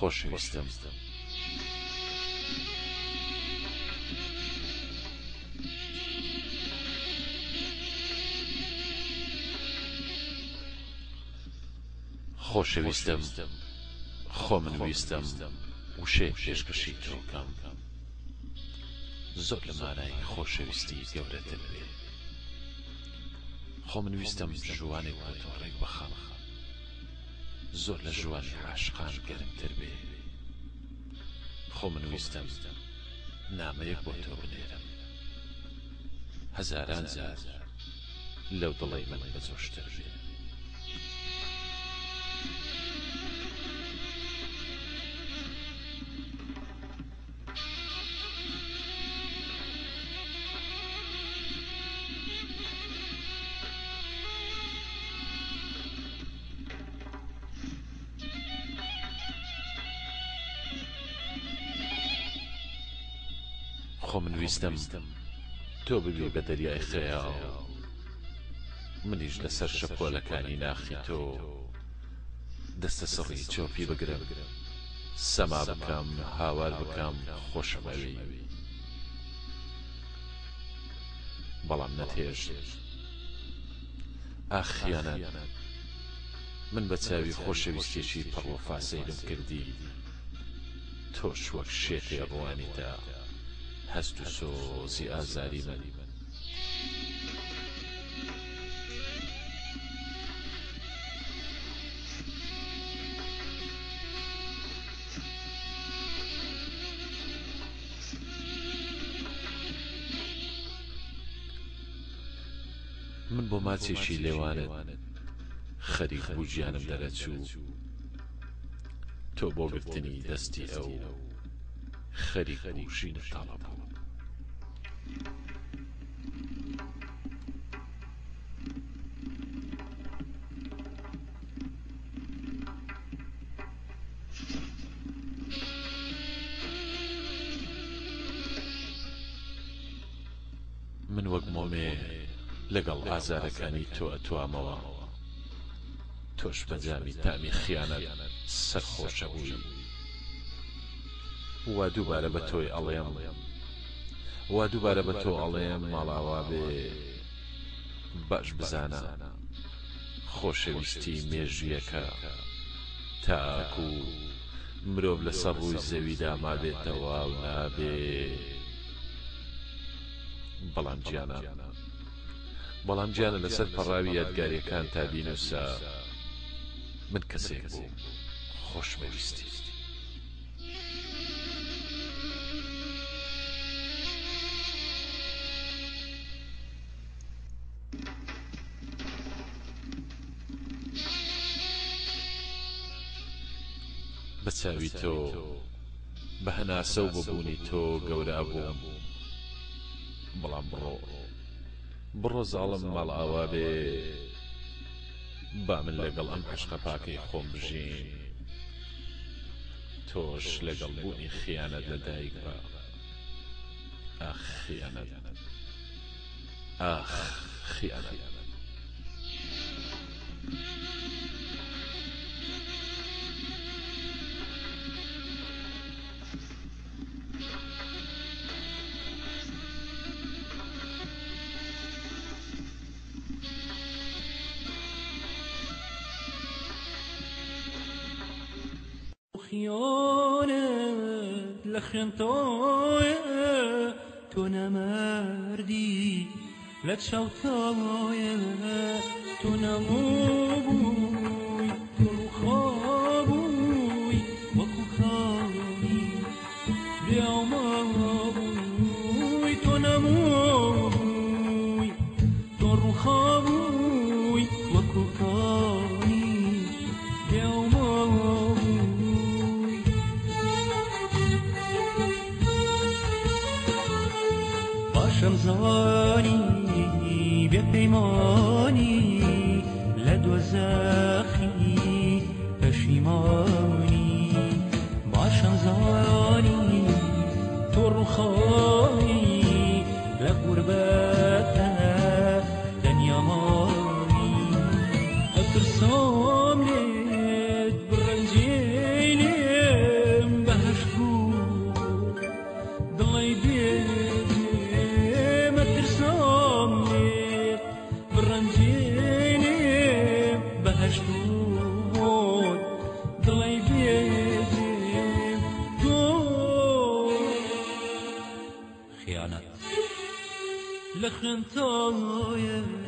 خۆشەویستم. خۆشەویستم خۆ من ویستم وشەیەک پێشکەشی تۆ کەم زۆر لە مانای خۆشەویستی گەورەتر بێ خۆ من ویستم ژوانێک بۆ تۆ ڕێک بخەم زۆر لە ژوانی عاشقان گەرمتر بێ خۆ من ویستم نامەیەک بۆ تۆ بنێرم هەزاران جار لەو دڵەی من بەجۆشتر بێ. خۆ من ویستم تۆ ببی بە دەریای خەیاڵ، منیش لەسەر شەپۆلەکانی ناخی تۆ دەستە سڕی چۆپی بگرم، سەما بکەم، هاوار بکەم خۆشم ئەوێی. بەڵام نەتهێشت. ئاخ خیانەت! من بە چاوی خۆشەویستیەکی پڕ وەفا سەیرم کردی، تۆش وەک شێتێ ڕوانیتە هەست و سۆزی ئازاری من. من بۆ ماچێکی لێوانت خەریک بوو گیانم دەرەچوو، تۆ بۆ گرتنی دەستی ئەو خەریک بوو ژینت تاڵە بوو. من وەک مۆمێ لەگەڵ ئازارەکانی تۆ ئەتوامەوە، تۆش بە جامی تامی خیانەت سەرخۆش ئەبووی. وا دووبارە بە تۆی ئەڵێم، وا دووبارە بە تۆ ئەڵێم ماڵئاوا بێ، باش بزانە خۆشەویستی مێژوویەکە تاکوو مرۆڤ لەسەر ڕووی زەویدا مابێتەوە و نابێ. بەڵام گیانە بەڵام گیانە لەسەر پەڕاوی یادگاریەکان تا بینوسە من کەسێک بووم خۆشمەویستی. بە چاوی تۆ بە هەناسە و بە بوونی تۆ گەورە ئەبووم بەڵام بڕۆ بڕۆ زاڵم ماڵئاوا بێ با من لەگەڵ ئەم عەشقە پاکەی خۆم بژیم تۆش لەگەڵ بوونی خیانەت لە دایک بە ئاخ خیانەت ئاخ خیانەت. خیانەت لە خوێن تۆیە تۆ نەمەردی لە چاو تۆیە تۆ نامۆ بووی تۆ ڕووخابووی وەکو کانی بێ ئاو مابووی تۆ نامۆ بووی تۆ ڕووخابووی وەکو کانی بێ ئاو مابووی. باشم زانی بێ پەیمانی لە دۆزەخی پەشیمانی باشم زانی تۆ ڕوخاوی لە غوربەتە تەنیا ماوی ئەترسام لێت بڕەنجێی لێ. خوێن تایە.